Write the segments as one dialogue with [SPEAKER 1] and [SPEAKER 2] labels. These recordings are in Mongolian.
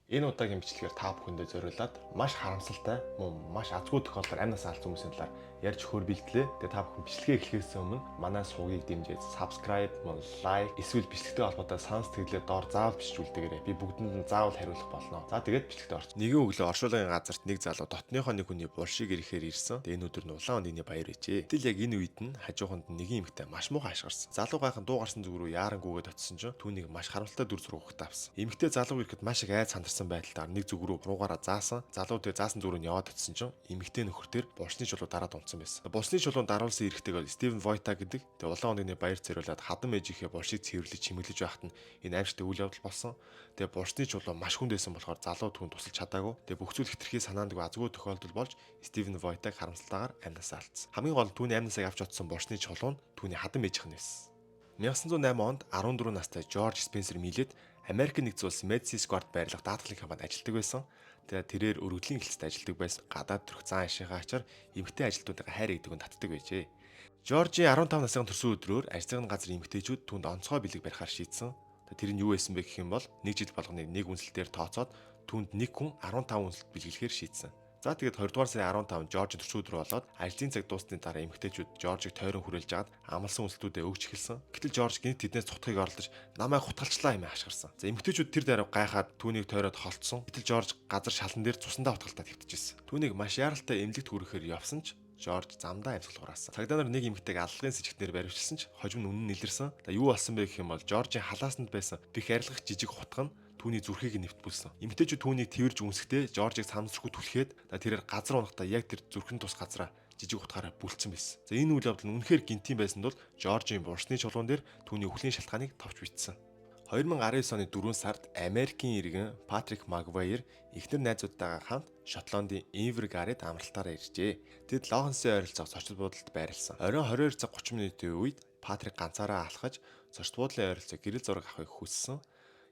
[SPEAKER 1] Энэ удаагийн бичлэгээр та бүхэндээ зориулаад маш харамсалтай, мөн маш азгүй тохиолдолд амь насаа алдсан хүмүүсийн талаар ярьж өгөхөөр бэлтлээ. Тэгээ та бүхэн бичлэгээ эхлэхээс өмнө манай сувгийг дэмжиж subscribe, мөн like, эсвэл бичлэгтэй холбоотой санал сэтгэлээ доор заавал бичиж үлдээгээрэй. Би бүгдэнд нь заавал хариулах болно. За, тэгээд бичлэгтээ орч. Нэгэн өглөө оршуулгын газарт нэг залуу дотныхоо нэг хүний булшийг ирэхээр ирсэн. Тэгээ энэ өдөр нь улаан өндөгний баяр байжээ. Гэтэл яг энэ үед нь хажууханд нэгэн эмэгтэй маш муухай хашгирсан. Залуу гайхан дуу гарсан зүг рүү яаран гүйгээд очисон чинь түүнийг маш харамсалтай дүр зураг угтаа авсан. Эмэгтэй залуу ирэхэд маш их айд сандарсан байдлаар нэг зүг рүү буруугаараа заасан. Залуу тэгээ заасан зүг рүү нь яваад очисон чинь эмэгтэй нөхөр дээр булшны чулуу дараад унтсан байсан. Булшны чулуун даруулсан эрэгтэйг бол Стивен Войта гэдэг. Тэгээ улаан өндөгний баяр зориулаад хадам ээжийнхээ булшийг цэвэрлэж, чимэглэж байхад нь энэ аймшигтай үйл явдал болсон. Тэгээ булшны чулуу маш хүнд байсан болохоор залуу түүнд тусалж чадаагүй. Тэгээ бүх зүйл хэтэрхий санаандгүй азгүй тохиолдол болж Стивен Войтаг харамсалтайгаар амь насаа алдсан. Хамгийн гол нь түүний амь насыг авч очсон булшны чулуу нь түүний хадам ээжийнх нь байсан. 1908 онд 14 настай Жорж Спенсер Милет Америк нэгдсэн улсын Мэдисон Скверт байрлах даатгалын компанид ажилладаг байсан. Тэгээ тэрээр өргөдлийн хэлцэд ажилладаг байсан. Гадаад төрөх зан ашигын ачаар эмэгтэй ажилтнуудаа хайр гэдэг нь татдаг байжээ. Жоржийн 15 насны төрсөн өдрөөр ажлын газар эмэгтэйчүүд түүнд онцгой бэлэг барихаар шийдсэн. Тэр нь юу байсан бэ гэх юм бол нэг жил болгоныг нэг үнсэлтээр тооцоод түүнд нэг хүн 15 үнсэлт бэлгэлэхээр шийдсэн. За, тэгээд 20 дугаар сарын 15 Жоржийн төрсөн өдөр болоод ажлын цаг дууссаны дараа эмэгтэйчүүд Жоржийг тойрон хүрээлж байгаад амласан үнсэлтүүдээ өгч эхэлсэн. Гэтэл Жорж гэнэт тэднээс цутахыг оролдож, "Намайг хутгалчлаа" хэмээн хашгирсан. За, эмэгтэйчүүд тэр дараа гайхаад түүнийг тойроод холдсон. Гэтэл Жорж газар шалан дээр цусандаа хутгалтаад хэвтэжсэн. Түүнийг маш яаралтай эмнэлэгт хүргэхээр явсан ч Жорж замдаа амьсгал хураасан. Цагдаа нар нэг эмэгтэйг аллагын сэжигтнээр баривчилсан ч хожим нь үнэн нь илэрсэн. За, юу болсон бэ гэх юм бол Жоржийн халаасанд байсан бэх арилгах жижиг хутга нь түүний зүрхийг нэвтүүлсэн. Эмэгтэйчүүд түүнийг тэрж үнсэхдээ Жоржийг санамсаргүй түлхээд, тэрээр газар унахдаа яг тэр зүрхэн тус газраа жижиг утгаараа бүлцсэн байсан. За, энэ үйл явдал нь үнэхээр гэнэтийн байсан тул Жоржийн булшны чулуун дээр түүний үхлийн шалтгааныг товч бичсэн. 2019 оны 4 сард Америкийн иргэн Патрик Магвайр эхнэр найзуудтайгаа хамт Шотландын Инвергарид амралтаараа иржээ. Тэд Лохнессын ойролцоох зочид буудалд байрласан. Оройн 22 цаг 30 минутын үед Патрик ганцаараа алхаж зочид буудлын ойролцоо гэрэл зураг авахыг хүссэн.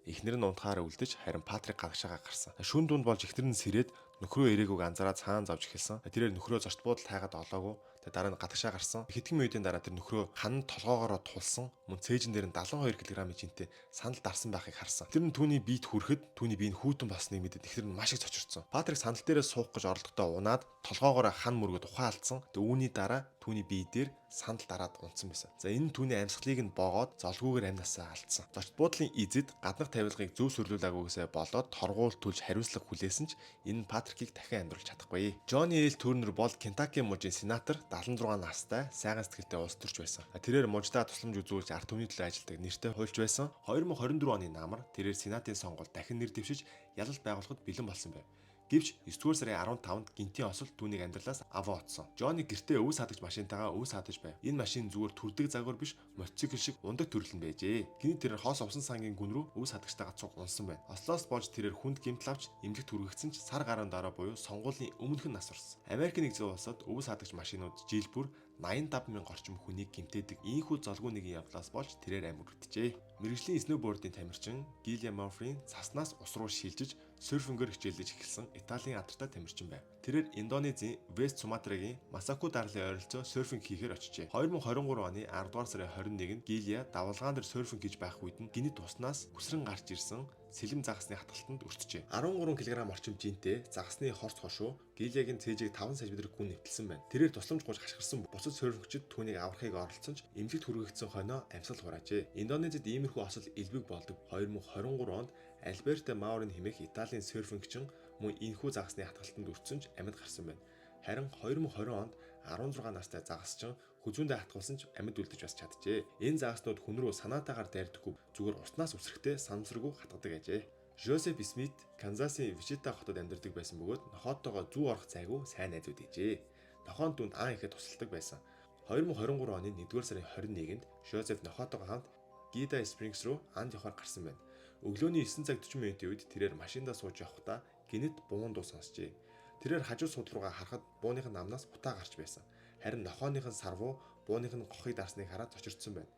[SPEAKER 1] Эхнэр нь унтахаар үлдэж, харин Патрик гадагшаага гарсан. Шөнө дунд болж эхнэр нь сэрээд нөхрөө ирээгүйг анзаараад цаан зовж эхэлсэн. Тэрээр нөхрөө зочид буудалд хайгаад олоогүй. Тэгээ дараа нь гадагшаа гарсан. Хэдхэн минутын дараа тэр нөхрөө хан толгоогоороо тулсан. Мөн цээжин дээр нь 72 кг жинтэй сандал дарсан байхыг харсан. Тэр нь түүний биед хүрэхэд түүний бие нь хүйтэн болсныг мэдээд эхнэр нь маш их цочирдсон. Патрик сандал дээрээ суух гэж оролдохдоо унаад толгоогоороо хан мөргөд ухаан алдсан. Тэгээ үүний дараа түүний бие дээр сандал дараад унтсан байсан. За, энэ нь түүний амьсгалыг нь боогоод золгүйгээр амь насаа алдсан. Зочид буудлын эзэд гаднах тавилгыг зөв сөрүүлээгүйгээсээ болоод торгуул түлж хариуцлага хүлээсэн ч энэ нь Патрикийг дахин амьдруулж чадахгүй. Джонни Эл Турнер бол Кентаки мужийн сенатор, 76 настай, сайхан сэтгэлтэй улс төрч байсан. Тэрээр муждаа тусламж үзүүлж, ард түмний төлөө ажилладаг нэртэй хуульч байсан. 2024 оны намар тэрээр сенатын сонгуульд дахин нэр дэвшиж ялалт байгуулахад бэлэн болсон байв. Гэвч 9 дугаар сарын 15-нд гэнэтийн осол түүнийг амьдралаас аван оцсон. Джонни гэртээ өвөс хадагч машинтайгаа өвөс хадаж байв. Энэ машин зүгээр түрдэг загвар биш, мотоцикл шиг унадаг төрөл нь байжээ. Гэнэт тэрээр хос усан сангийн гүн рүү өвөс хадагчтайгаа цуг унсан байна. Ослоос болж тэрээр хүнд гэмтэл авч эмнэлэгт хүргэгдсэн ч сар гаруй дараа буюу сонгуулийн өмнөхөн нас барсан. Америк нэгдсэн улсад өвөс хадагч машинууд жил бүр 85 мянга орчим хүнийг гэмтээдэг. Ийнхүү золгүй нэгэн явдлаас болж тэрээр амь өргөджээ. Мэргэжлийн сноубордын тамирчин Гилия Манфрин цаснаас ус руу шилжиж серфингээр хичээллэж эхэлсэн Италийн алдартай тамирчин байв. Тэрээр Индонезийн Вест Суматрагийн Масаку дарлын ойролцоо серфинг хийхээр очжээ. 2023 оны 10 дугаар сарын 21-нд Гилия давалгаан дээр серфинг хийж байх үед нь гэнэт уснаас үсрэн гарч ирсэн сэлэм загасны хатгалтанд өртжээ. 13 кг орчим жинтэй загасны хорц хошуу Гилиягийн цээжийг 5 см гүн нэвтэлсэн байна. Тэрээр тусламж гуйж хашгирсан бусад серфингчид түүнийг аврахыг оролдсон ч эмнэлэгт хүргэгдсэн хойноо амьсгал хураажээ. Индонезид иймэрхүү осол элбэг болдог. 2023 онд Альберто Маурин хэмээх Италийн серфингчин мөн энэхүү загасны хатгалтанд өртсөн ч амьд гарсан байна. Харин 2020 онд 16 настай загасчин хүзүүндээ хатгуулсан ч амьд үлдэж бас чаджээ. Энэ загаснууд хүн рүү санаатаагаар дайрдаггүй, зүгээр уснаас үсрэхдээ санамсаргүй хатгадаг ажээ. Жозеф Смит Канзасын Вичита хотод амьдардаг байсан бөгөөд нохойтойгоо зүү орох зайгүй сайн найзууд байжээ. Нохой нь түүнд ан ихэд тусалдаг байсан. 2023 оны 1-р сарын 21-нд Жозеф нохойтойгоо хамт Гида Спрингс руу анд явахаар гарсан байна. Өглөөний 9 цаг 40 минутын үед тэрээр машиндаа сууж явахдаа гэнэт буун дуу сонсжээ. Тэрээр хажуу суудал руугаа харахад бууных нь амнаас утаа гарч байсан. Харин нохойных нь сарвуу бууных нь гохыг дарсныг хараад цочирдсан байна.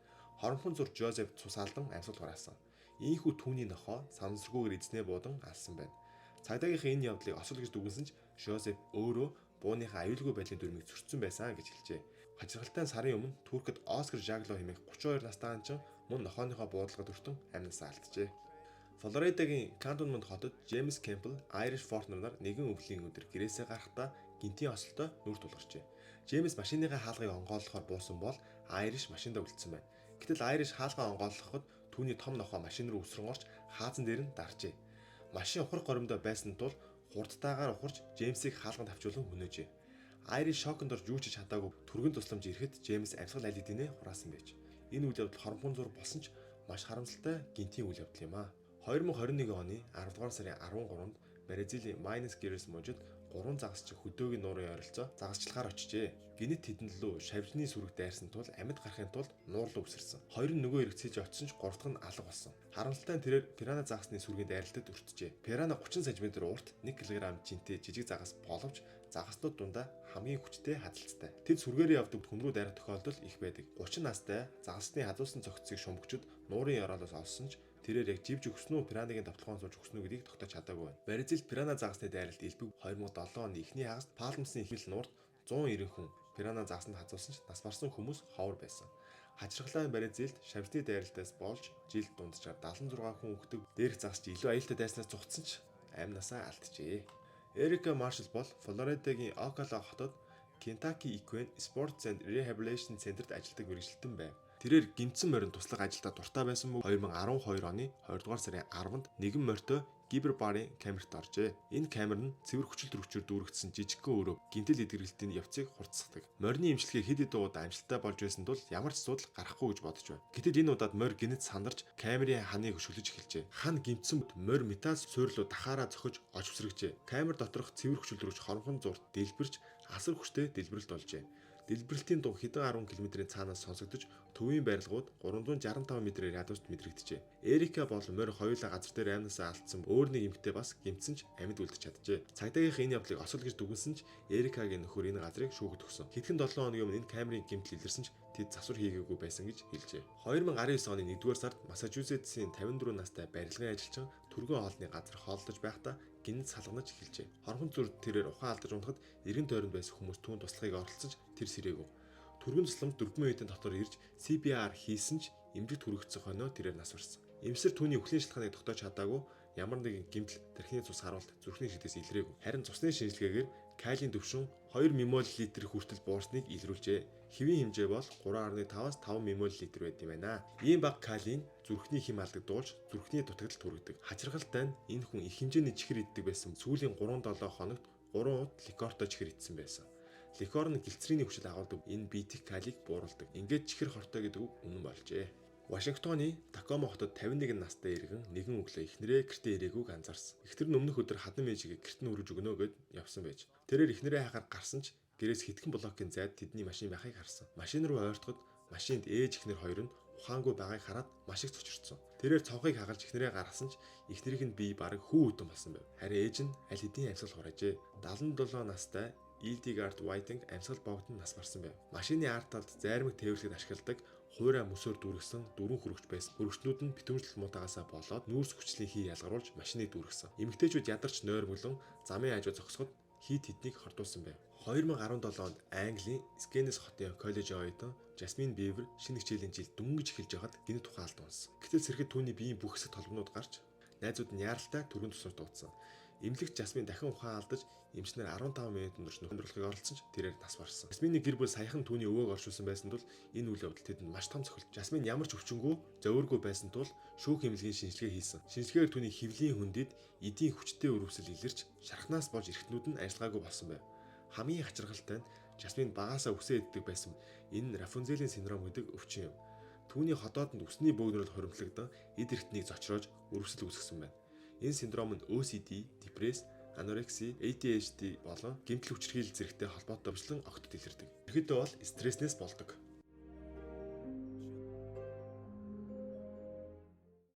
[SPEAKER 1] Хоромхон зүр Жозеф цус алдан амьсгал хураасан. Ийнхүү түүний нохой санамсаргүйгээр эзнээ буудан алсан байна. Цагдаагийнхаа энэ явдлыг осол гэж дүгнэсэн ч Жозеф өөрөө бууныхаа аюулгүй байдлын дүрмийг зөрчсөн байсан гэж хэлжээ. Хачирхалтай сарын өмнө Туркид Оскар Жагло хэмээх 32 настай анчин мөн нохойныхоо буудлагад өртөн амь насаа алджээ. Флоридагийн Кантонмент хотод Джеймс Кемпл, Айриш Фортнер нар нэгэн өвлийн өдөр гэрээсээ гарахдаа гэнтийн осолтой нүүр тулгарчээ. Джеймс машиныхаа хаалгыг онгойлгохоор буусан бол Айриш машиндаа үлдсэн байна. Гэтэл Айриш хаалгаа онгойлгоход түүний том нохой машин руу өсрөн орж хаазан дээр нь даржээ. Машин ухрах горимдоо байсан тул хурдтайгаар ухарч Джеймсийг хаалганд авчуулан хөнөөжээ. Айриш шоконд орж юу ч хийж чадаагүй түргэн тусламж ирэхэд Джеймс амьсгал аль хэдийнэ хураасан байж. Энэ үйл явдал хоромхон зур болсон ч маш харамсалтай гэнтийн үйл явдал юм аа. 2021 оны 10 дугаар сарын 13-нд Бразилийн Минас Герайс мужид 3 загасч хөдөөгийн нуурын ойролцоо загасчлахаар очжээ. Гэнэт тэдэн лүү шавжны сүрэг дайрсан тул амьд гарахын тулд нуур руу үсэрсэн. Хоёр нь нөгөө эрэг цээж очсон ч гурав дахь нь алга болсон. Харамсалтай нь тэрээр пирана загасны сүргийн дайралтад өртжээ. Пирана 30 см урт 1 кг жинтэй жижиг загас боловч загаснууд дундаа хамгийн хүчтэй хазалцтай. Тэд сүргээрээ явдаг хүн рүү дайрах тохиолдол их байдаг. 30 настай загасны хазуусан цогцсыг шумбагчид нуурын ёроолоос олсон ч тэрээр яг живж өгсөн үү, пираныгийн довтолгоон сууж өгсөн үү гэдгийг тогтоож чадаагүй байна. Бразилд пирана загасны дайралт элбэг. 2007 оны эхний хагаст Палмсын их нуурт 190 хүн пирана загасанд хазуусан ч нас барсан хүмүүс ховор байсан. Хачирхлаа Бразилд шавжны дайралтаас болж жилд дунджаар 76 хүн үхдэг. Дээрх загас ч илүү аюултай дайснаас зугтсан ч амь насаа алджээ. Эрика Маршал бол Флоридагийн Окала хотод Kentucky Equine Sports and Rehabilitation Center-д ажилладаг мэргэжилтэн байв. Тэрээр гэмтсэн морин туслах ажилдаа дуртай байсан бөгөөд 2012 оны 2 дугаар сарын 10-нд нэгэн морьтой Гибер барын камерт оржээ. Энэ камер нь цэвэр хүчил төрөгчөөр дүүргэсэн жижигхэн өрөө гэмтэл эдгэрэлтийн явцыг хурдасгадаг. Морины эмчилгээ хэд хэдэн удаа амжилттай болж байсан тул ямар ч асуудал гарахгүй гэж бодож байна. Гэтэл энэ удаад морь гэнэт сандарч камерын ханыг өшөглөж эхэлжээ. Хан гэмтсэн морь металл суйрлуу дахаараа цохиж очвсрэгжээ. Камер доторх цэвэр хүчил төрөгч хоромхон зурт дэлбэрч асар хүчтэй дэлбэрэлт болжээ. Дэлбэрэлтийн дуу хэдэн 10 км-ийн цаанаас сонсогдож төвийн барилгууд 365 м-ийн радиуст мэдрэгджээ. Эрика бол морь хоёулаа газар дээр амь насаа алдсан өөр нэг эмэгтэй бас гэмтсэн ч амьд үлдэж чаджээ. Цагдаагийнх энэ явдлыг осол гэж дүгнсэн ч Эрикагийн нөхөр энэ газрыг шүүхэд өгсөн. Хэдхэн 7 хоногийн өмнө энэ камерын гэмтэл илэрсэн ч тэд засвар хийгээгүй байсан гэж хэлжээ. 2019 оны 1-р сард Массачусетсийн 54 настай барилгын ажилчин түргэн хоолны газар хооллож байхдаа гэнэт салганаж эхэлжээ. Хоромхон зүр тэрээр ухаан алдаж унтахад эргэн тойронд байсан хүмүүс түүнд туслахыг оролдсон ч тэр сэрээгүй. Түргэн тусламж 4 минутын дотор ирж CPR хийсэн ч эмнэлэгт хүргэсэн хойноо тэрээр нас барсан. Эмсэр түүний үхлийн шалтгааныг тогтоож чадаагүй, ямар нэгэн гэмтэл, тархины цус харуулт, зүрхний шидэс илрээгүй. Харин цусны шинжилгээгээр калийн түвшин 2 ммол литр хүртэл буурсныг илрүүлжээ. Хэвийн хэмжээ бол 3.5-аас 5 ммол литр байд юм байна. Ийм бага калийн зүрхний хэм алдагдуулж зүрхний дутагдалд хүргэдэг. Хачирхалтай нь энэ хүн их хэмжээний чихэр иддэг байсан. Сүүлийн 3-7 хоногт 3 удаа ликортой чихэр идсэн байсан. Ликор нь гэлцрийн хүчил агуулдаг. Энэ биетэх калийг бууруулдаг. Ингээд чихэр хортой гэдэг үг үнэн болжээ. Вашингтоны Такома хотод 51 настай иргэн нэгэн өглөө эхнэрээ гэртээ ирээгүйг анзаарсан. Эхнэр нь өмнөх өдөр хадам ээжигээ гэрт нь хүргэж өгнө гээд явсан байж. Тэрээр эхнэрээ хайхаар гарсан ч гэрээс хэдхэн блокийн зайд тэдний машин байхыг харсан. Машин руу ойртоход машинд ээж эхнэр хоёр нь ухаангүй байгааг хараад маш их цочирдсон. Тэрээр цонхыг хагалж эхнэрээ гаргасан ч эхнэрийнх нь бие бараг хүү хүтэн болсон байв. Харин ээж нь аль хэдийн амьсгал хураажээ. 77 настай Илдигард Вайтинг амьсгал богдон нас барсан байв. Машины ард талд зайрмаг тээвэрлэхэд ашигладаг хуурай мөсөөр дүүргэсэн дөрвөн хөрөгч байсан. Хөрөгчнүүд нь битүүмжлэл муутайгаасаа болоод нүүрс хүчлийн хий ялгаруулж машиныг дүүргэсэн. Эмэгтэйчүүд ядарч нойрмоглон замын хажуу зогсоход хий тэднийг хордуулсан байв. 2017 онд Английн Скенес хотын коллежийн оюутан Жасмин Бивер шинэ хичээлийн жил дөнгөж эхэлж байхад гэнэт ухаан алдан унсан. Гэтэл сэрхэд түүний биеийн бүх хэсэг толгонууд гарч найзууд нь яаралтай түргэн тусламж дуудсан. Эмнэлэгт Жасмин дахин ухаан алдаж эмчнэр 15 минутын турш нөхөрлөхийг оролдсон ч тэрээр нас барсан. Жасмины гэр бүл саяхан түүний өвөөг оршуулсан байсан тул энэ үйл явдал тэдэнд маш том цохилт. Жасмин ямар ч өвчнгүй, зовиоргүй байсан тул шүүх эмнэлгийн шинжилгээ хийсэн. Шинжилгээгээр түүний хэвлийн хөндөд эдийн хүчтэй өрөвсөл илэрч шархнаас болж эрхтнүүд нь ажиллагаагүй болсон байв. Хамгийн хачирхалтай нь Жасмин багаасаа үсээ иддэг байсан. Энэ нь Рапунцелийн синдром гэдэг өвчин юм. Түүний ходоодонд үсний бөөгнөрөл хуримтлагдан эд эрхтнийг зочроож өрөвсөл үүсгэсэн байна. Энэ синдром нь OCD, депресс, анорекси, ADHD болон гэмтэл хүчирхийлэл зэрэгтэй холбоотой өвчлөн огтод илэрдэг. Ерөнхийдөө бол стресснээс болдог.